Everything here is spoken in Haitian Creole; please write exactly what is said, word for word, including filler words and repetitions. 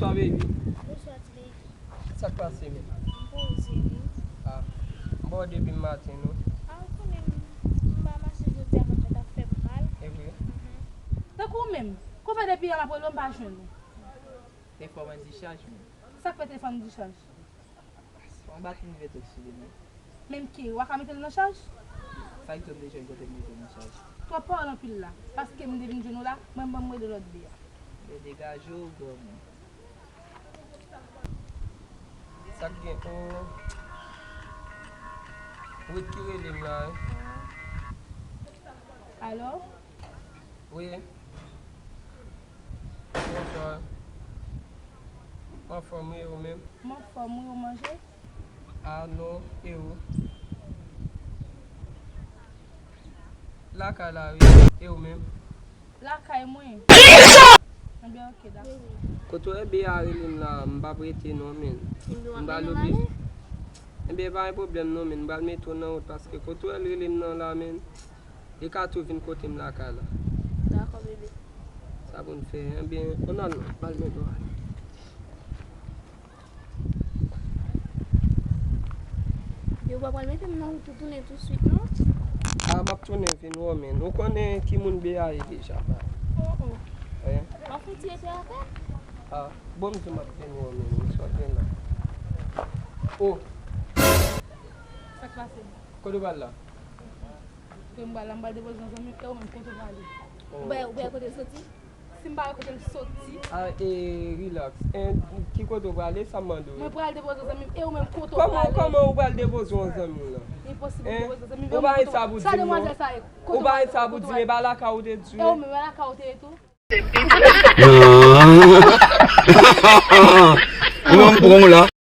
Bonswa, baby. Bonswa, ti baby. Sa k pase, men? M poze, wi. Ah, m bò depi maten, non? Ah, ou konnen m, m pa mache jodi a, vant mwen t ap fè m mal. E vre? Mhm. Tankou ou menm, kou fè depi yè m ap rele w, m pa jwenn ou. Telefòn mwen dichaj, men. Sa k fè telefòn dichaj? Yon baton m vin tonbe sou li, men. Menm ki, w a ka mete l nan chaj? Sa ki tonbe jwenn kote m mete l nan chaj? Twòp pawòl anpil la. Paske m te vin jwenn ou la, mwen ban m rele lòt de a. Men degaje w, granmoun. Sa k gen, o? Ruth ki rele m la, wi. Alo? Wi. Bonswa. M anfòm, wi, ou menm? M anfòm, wi, ou manje? Ah non, e ou? Lakay la, wi. E ou menm? Lakay mwen. Ebyen, ok, dakò. Kote w wè Bea rele m la, m p ap rete non, men. M pral oblije. Ebyen, pa gen pwoblèm non, men. M pral mete w nan wout paske kote w wè l rele m nan la, men. Li ka tou vin kote m lakay la. Dakò, bebe. Sa pou n fè, ebyen, ann al non, m al mete w ale. Yo pa pral mete m nan wout ou tounen tou swit, non? Ah, m ap tounen vin wè w, men. Ou konnen ki moun Bea ye deja, ba. Oh, oh. Wi. W ap fouti ete atè? Ah, bon, m di w m ap vin wè w, men. M sot vin la. Oh. Sa k pase? Kote w pral la? Kote m pral la, m pral depoze yon zanmi m, e ou menm, kote w prale? Oh. Ou pa, ou pa kote l soti? Si m pa wè kote l soti. Ah, e, relax. E, ki kote w prale, sa m mande w? Mwen pral depoze yon zanmi m, e ou menm, kote w prale? Kòman, kòman ou pral depoze yon zanmi w la? Enposib pou m depoze yon zanmi m, e ou menm, kote w prale? Sa demwazèl sa ye, kote w prale? Ou pa gen sa pou di, e pa lakay ou te di w ye? E ou menm, e lakay ou te ye tou? Ou menm pran w la.